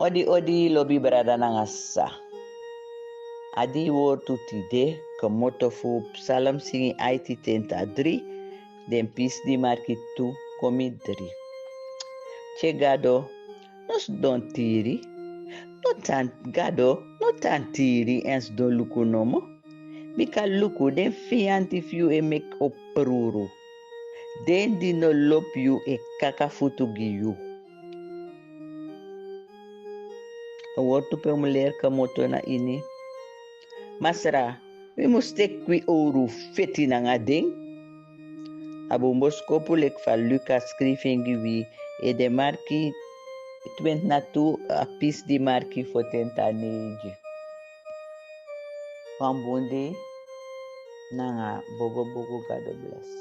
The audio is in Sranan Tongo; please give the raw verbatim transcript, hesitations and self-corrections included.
Odi odi lobi brada nanga sisa. A di wortu tide komoto fu Psalm singi aiti tenta dri, den pisi di marki tu komi dri. Tye Gado, no sidon tiri, no tan Gado, no tan tiri èn sidon luku nomo. Bika luku, den fiyanti fu yu e meki opruru. Den di no lobi yu e kaka futu gi yu. A wortu pe un mu leri komoto na ini. Masra, wi mus teki wi owru feti nanga den. A bun boskopu leki fa Lukas skrifi en gi wi, ede marki twenti na tu, a pisi di marki fotenta neigi. Wan bun dei nanga bogobogo, Gado blesi.